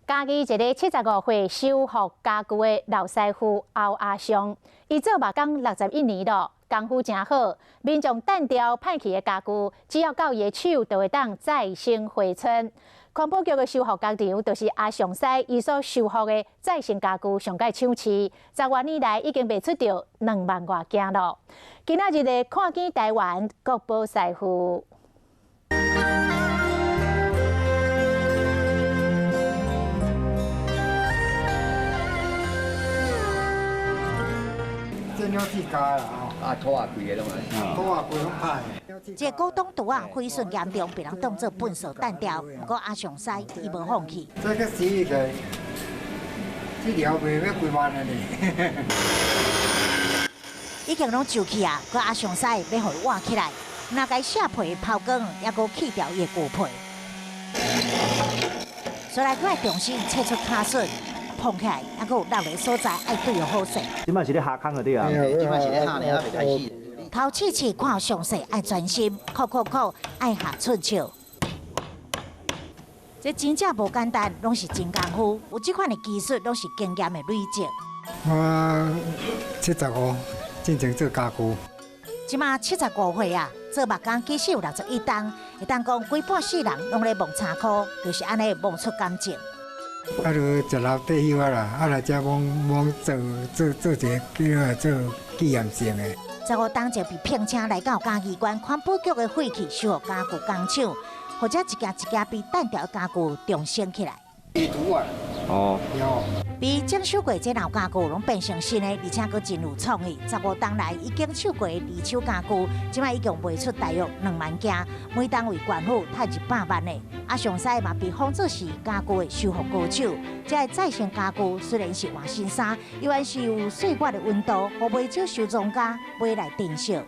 嘉義一个75歲修復家具的老師傅歐阿尚，伊做木工61年咯，功夫誠好。民眾擲掉歹去的家具，只要到伊的手，就會當再生回春。環保局的修復工廠，就是阿尚師伊所修復的再生家具上蓋搶市，10外年來已經賣出著2萬外件咯。今仔日的看見台灣國寶師傅。啊，土仔規个攏愛，土仔規攏歹。這個古董櫥仔毀損嚴重，被人當做糞掃擲掉。毋過阿尚師伊無放棄。這個死起來，這條賣欲幾萬啊呢？已經攏舊去啊，閣阿尚師欲予伊活起來，若共卸皮拋光，猶閣去掉伊的舊皮，所來閣愛重新切出卡榫。碰起來，猶閣有落个所在愛對予好勢。這擺是咧下空就對啊，這擺是咧下呢，猶袂開始。頭試試看詳細，愛專心，扣扣扣，愛下寸笑。這真正無簡單，攏是真功夫。有這款的技術，攏是經驗的累積。我75，進前做家具。這馬75歲啊，做木工其實有61冬，會當講規半世人攏咧摸衫褲，就是按呢摸出感情。啊，就食老退休啊啦，啊來遮罔罔做做做一个叫做紀念性的。15冬就被聘請來到嘉義縣環保局的廢棄修復家具工廠，或者一件一件被擲掉的家具重生起來。哦。被整修過這老家具，攏變成新的，而且閣真有創意。15冬來已經手過二手家具，這擺已經賣出大約2萬件，每單為縣府趁100萬的。啊，上師嘛被封做是家具的修復高手。這个再生家具雖然是換新衫，依然是有歲月的溫度，予袂少收藏家買來珍惜。